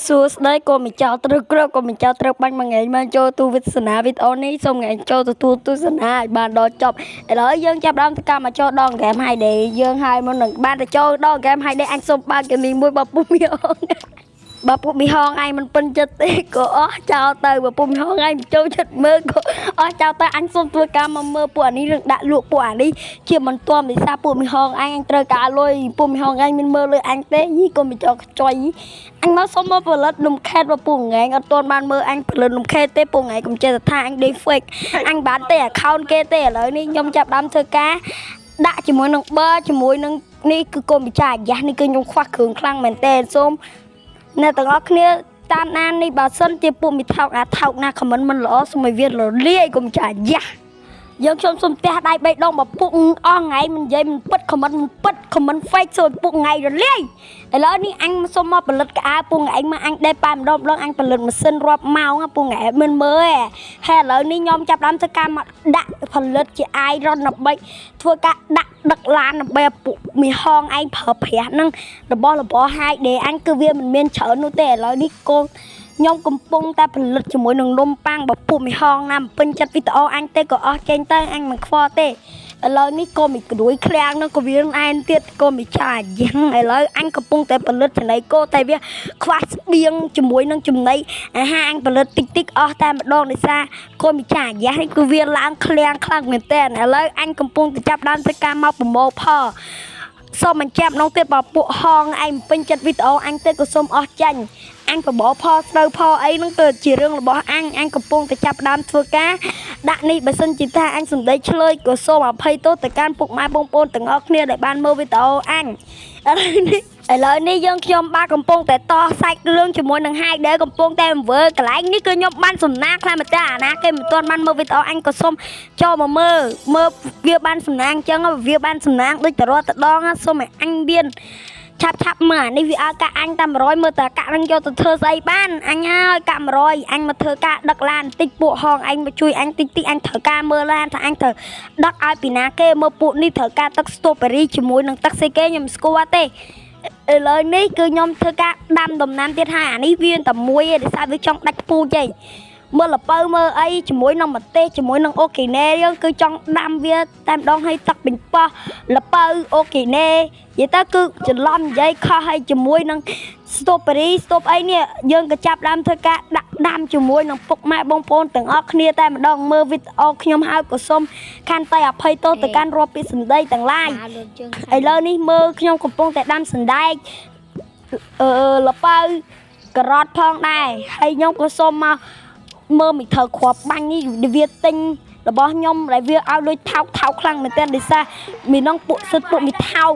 សួស្តីកូនម្ចាស់ត្រូវគ្របកូនម្ចាស់ត្រូវបាញ់មួយថ្ងៃមកចូលទូវិសនាវីដេអូនេះសូមថ្ងៃចូលទទួលទស្សនាឲ្យបានដល់ចប់ឥឡូវយើងចាប់ដើមទៅកម្មមកចូលដល់ហ្គេម Hay Day យើងហើយមុននឹងបានទៅចូលដល់ហ្គេម Hay Day អញសូមបើកហ្គេមនេះមួយបើពុំមានបើពុំមីហងឯងមិនពេញចិត្តទេក៏អស់ចោលទៅបើពុំមីហងឯងមិនចូលចិត្តមើលក៏អស់ចោលទៅអញសូមធ្វើការមកមើលពួកអានេះរឿងដាក់លក់ពួកអានេះជាបន្ទាន់ដោយសារពួកមីហងឯងអញត្រូវការលុយពួកមីហងឯងមានមើលលុយអញទេយីក៏មិនចោលខ្ចុយអញមកសុំមកផលិតនំខេតបើពួកងឯងអត់ទាន់បានមើលអញផលិតនំខេតទេពួកងឯងកុំចេះតែថាអញដេក fake អញបានទេ account គេទេឥឡូវនេះខ្ញុំចាប់ដើមធ្វើការដាក់ជាមួយនឹងបើជាមួយនឹងនេះគឺកុំពិចារយ៉ាស់នេះគឺខ្ញុំខ្វះគ្រឿងខ្លាំងមែនតើសូម អ្នកទាំងអស់គ្នាតាមដាននេះបើសិនជាពួកមីថោកអាថោកណាខមមិនមិនល្អសូមឲ្យវារលាយកុំចាយ៉ាស់យើងខ្ញុំសុំផ្ទះដៃបីដងបើពួកអស់ថ្ងៃមិននិយាយមិនពិតខមមិនមិនពិតខមមិន fake សូមពួកថ្ងៃរលាយឥឡូវនេះអញសុំមកផលិតកៅអៅពួកថ្ងៃមកអញដេប៉ែម្ដងម្ដងអញផលិតម៉ាស៊ីនរាប់ម៉ោងពួកថ្ងៃមិនមើលទេហើយឥឡូវនេះខ្ញុំចាប់ដើមធ្វើការមកដាក់ផលិតជា iron ដើម្បីធ្វើការដាក់ដឹកឡានដើម្បីឲ្យពួកមីហងឯងប្រើប្រាស់ហ្នឹងរបស់របរហាយដេអញគឺវាមិនមានច្រើននោះទេឥឡូវនេះកូនខ្ញុំកំពុងតែផលិតជាមួយនឹងនំប៉័ងបើពួកមីហងណាមិនពេញចិត្តវីដេអូអញទេក៏អស់ចេញទៅអញមិនខ្វល់ទេឥឡូវនេះក៏មីក្រួយឃ្លាំងហ្នឹងក៏វាអែនទៀតក៏មីឆាយ៉ាងឥឡូវអញកំពុងតែផលិតចំណីគោតែវាខ្វះស្បៀងជាមួយនឹងចំណីអាហារអញផលិតតិចតិចអស់តែម្ដងដោយសារក៏មីឆាយ៉ាងនេះគឺវាឡើងឃ្លាំងខ្លាំងមែនតើឥឡូវអញកំពុងតែចាប់ដើមធ្វើការមកប្រមូលផលសូមបញ្ជាក់ម្ដងទៀតបើពួកហងឯងមិនពេញចិត្តវីដេអូអញទេក៏សូមអស់ចាញ់អញប្រមូលផលស្រូវផលអីហ្នឹងទៅជារឿងរបស់អញអញកំពុងតែចាប់ដើមធ្វើការដាក់នេះបើសិនជាថាអញសម្ដីឆ្លើយក៏សូមអភ័យទោសទៅកាន់ពុកម៉ែបងប្អូនទាំងអស់គ្នាដែលបានមើលវីដេអូអញឥឡូវនេះឥឡូវនេះយើងខ្ញុំបាទកំពុងតែតសាច់រឿងជាមួយនឹងហាយដែលកំពុងតែមើលកន្លែងនេះគឺខ្ញុំបានសំណាងខ្លាំងមែនតើអាណាគេមិនទាន់បានមើលវីដេអូអញក៏សូមចូលមកមើលមើលវាបានសំណាងអញ្ចឹងវាបានសំណាងដូចតរតដងសូមឲ្យអញមានឆាប់ឆាប់មើលអានេះវាឲ្យកាក់អញតែ100មើលតែកាក់នឹងយកទៅធ្វើស្អីបានអញហើយកាក់100អញមកធ្វើការដឹកឡានតិចពួកហងអញមកជួយអញតិចតិចអញត្រូវការមើលឡានថាអញត្រូវដឹកឲ្យពីណាគេមើលពួកនេះត្រូវការទឹកស្ទូបេរីជាមួយនឹងទឹកស្អីគេខ្ញុំស្គាល់ទេឥឡូវនេះគឺខ្ញុំធ្វើការដាំដំណាំទៀតហើយអានេះវាតែមួយឯងដោយសារវាចង់ដាច់ពូជឯងមើលលពៅមើលអីជាមួយនឹងម្ទេសជាមួយនឹងអូគីណេយើងគឺចង់ដាំវាតែម្ដងឲ្យទឹកពេញប៉ោះលពៅអូគីណេនិយាយទៅគឺច្រឡំនិយាយខុសឲ្យជាមួយនឹងស្ទូបេរីស្ទូបអីនេះយើងក៏ចាប់ដើមធ្វើការដាក់ដាំជាមួយនឹងពុកម៉ែបងប្អូនទាំងអស់គ្នាតែម្ដងមើលវីដេអូខ្ញុំហើយក៏សូមខន្តីអភ័យទោសទៅកាន់រាប់ពាក្យសម្ដីទាំងឡាយ ដើរលើកជើង ឥឡូវនេះមើលខ្ញុំកំពុងតែដាំសណ្ដែកអឺលពៅការ៉ុតផងដែរហើយខ្ញុំក៏សូមមកមើលមីត្រូវគ្រាប់បាញ់នេះវាទិញរបស់ខ្ញុំដែលវាឲ្យលុយថោកថោកខ្លាំងមែនទែនដោយសារមីនងពួកសិតពួកមីថោក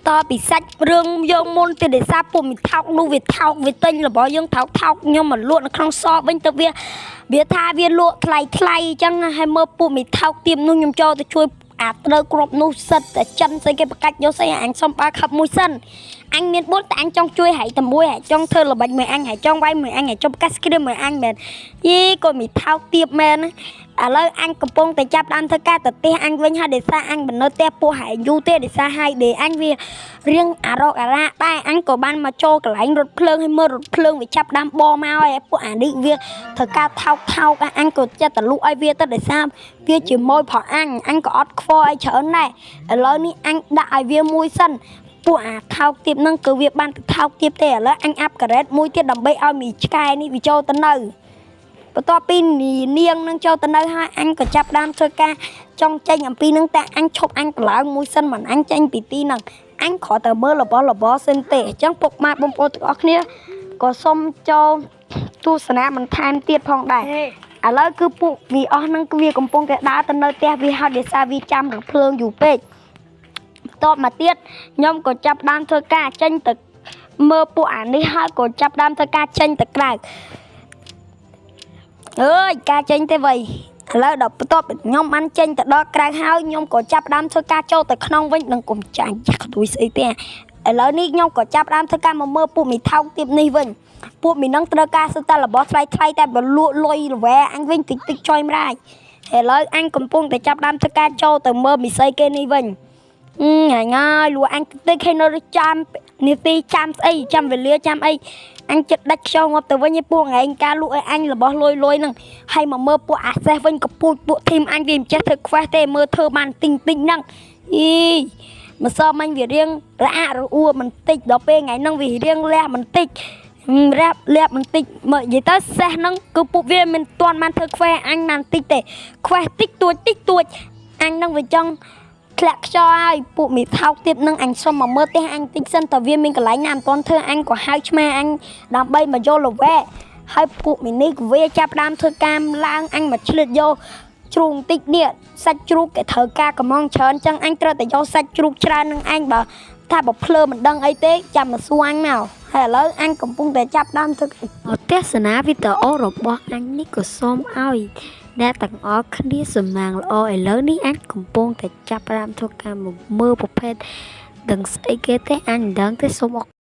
តពីសាច់រឿងយើងមុនទៀតដោយសារពួកមីថោកនោះវាថោកវាទិញរបស់យើងថោកថោកខ្ញុំមកលក់នៅក្នុងសបវិញទៅវាវាថាវាលក់ថ្លៃថ្លៃអញ្ចឹងហើយមើលពួកមីថោកទៀមនោះខ្ញុំចូលទៅជួយអាត្រូវគ្រាប់នោះសិតតែចិនស្អីគេបកាច់យកស្អីអញសុំបើខឹបមួយសិនអញមាន4តែអញចង់ជួយហែកតែមួយហែកចង់ធ្វើល្បិចមួយអញហែកចង់វាយមួយអញហែកចង់កាសគ្រាមមួយអញមែនយីក៏មីថោកទៀបមែនឥឡូវអញកំពុងតែចាប់ដើមធ្វើការទៅផ្ទះអញវិញហើយដោយសារអញមិននៅផ្ទះពោះហែកយូរទេដោយសារហើយដេអញវារៀងអារកអារ៉ាដែរអញក៏បានមកចូលកន្លែងរថភ្លើងឲ្យមើលរថភ្លើងវាចាប់ដើមបមកហើយពួកអានេះវាធ្វើការថោកថោកអញក៏ចិត្តតែលក់ឲ្យវាទៅដោយសារវាជាមួយផងអញអញក៏អត់ខ្វល់អីច្រើនដែរឥឡូវនេះអញដាក់ឲ្យវាមួយសិនពួកអាថោកទៀបហ្នឹងគឺវាបានទៅថោកទៀបទេឥឡូវអញអាប់ការ៉េតមួយទៀតដើម្បីឲ្យមីឆ្កែនេះវាចូលទៅនៅបន្ទាប់ពីនាងនឹងចូលទៅនៅហើយអញក៏ចាប់ដើមធ្វើការចង់ចេញអំពីនឹងតែអញឈប់អញប្រឡងមួយសិនមិនអញចេញពីទីហ្នឹងអញគ្រាន់តែមើលរបស់របរសិនទេអញ្ចឹងពុកម៉ែបងប្អូនទាំងអស់គ្នាក៏សូមចូលទស្សនាបន្ថែមទៀតផងដែរឥឡូវគឺពួកវាអស់ហ្នឹងគឺវាកំពុងតែដើរទៅនៅផ្ទះវាហើយដោយសារវាចាំរភ្លើងយូរពេកបន្ទាប់មកទៀតខ្ញុំក៏ចាប់ដើមធ្វើការចេញទៅមើលពួកអានេះហើយក៏ចាប់ដើមធ្វើការចេញទៅក្រៅអើយការចេញទេវៃឥឡូវដល់បន្ទាប់ពីខ្ញុំបានចេញទៅដល់ក្រៅហើយខ្ញុំក៏ចាប់ដើមធ្វើការចូលទៅក្នុងវិញនឹងកុំចាញ់យ៉ាក់ដួយស្អីទេឥឡូវនេះខ្ញុំក៏ចាប់ដើមធ្វើការមកមើលពួកមីថោកទៀបនេះវិញពួកមីនឹងត្រូវការសិតតែរបស់ថ្លៃថ្លៃតែបើលក់លុយល្វែអញវិញតិចតិចចុយម្រាយឥឡូវអញកំពុងតែចាប់ដើមធ្វើការចូលទៅមើលមីសីគេនេះវិញអញហើយលក់អញតិចតិចឲ្យនៅចាំនាទីចាំស្អីចាំវេលាចាំអី អញចិត្តដាច់ខ្យល់ងាប់ទៅវិញឯពួកឯងការលក់ឲ្យអញរបស់លុយលុយហ្នឹងហើយមកមើលពួកអាសេះវិញកពូចពួក team អញវាមិនចេះធ្វើ quest ទេមើលធ្វើបានតិចតិចហ្នឹងអីម្សិលមិញវារៀងរអាក់រអួលបន្តិចដល់ពេលថ្ងៃហ្នឹងវារៀងលះបន្តិចរះលាបបន្តិចមកនិយាយទៅសេះហ្នឹងគឺពួកវាមិនទាន់បានធ្វើ quest អញបានតិចទេ quest តិចតួចតិចតួចអញហ្នឹងវាចង់ធ្លាក់ខ្យល់ហើយពួកមីថោកទៀតនឹងអញសុំមកមើលផ្ទះអញតិចសិនតើវាមានកន្លែងណាមិនទាន់ធ្វើអញក៏ហៅឆ្មាអញដើម្បីមកយកល្វែហើយពួកមីនេះក៏វាចាប់ផ្ដើមធ្វើការឡើងអញមកឆ្លៀតយកជ្រូកបន្តិចនេះសាច់ជ្រូកគេត្រូវការកំងច្រើនចឹងអញត្រូវតែយកសាច់ជ្រូកច្រើននឹងអញបើថាបើភ្លើមិនដឹងអីទេចាំមកសួរអញមកហើយឥឡូវអញកំពុងតែចាប់ដើមធ្វើទស្សនាវីដេអូរបស់អញនេះក៏សូមឲ្យអ្នកទាំងអស់គ្នាសំណាងល្អឥឡូវនេះអញកំពុងតែចាប់ផ្ដើមធ្វើការមកមើលប្រភេទដឹងស្អីគេទេអញមិនដឹងទេសូមអរ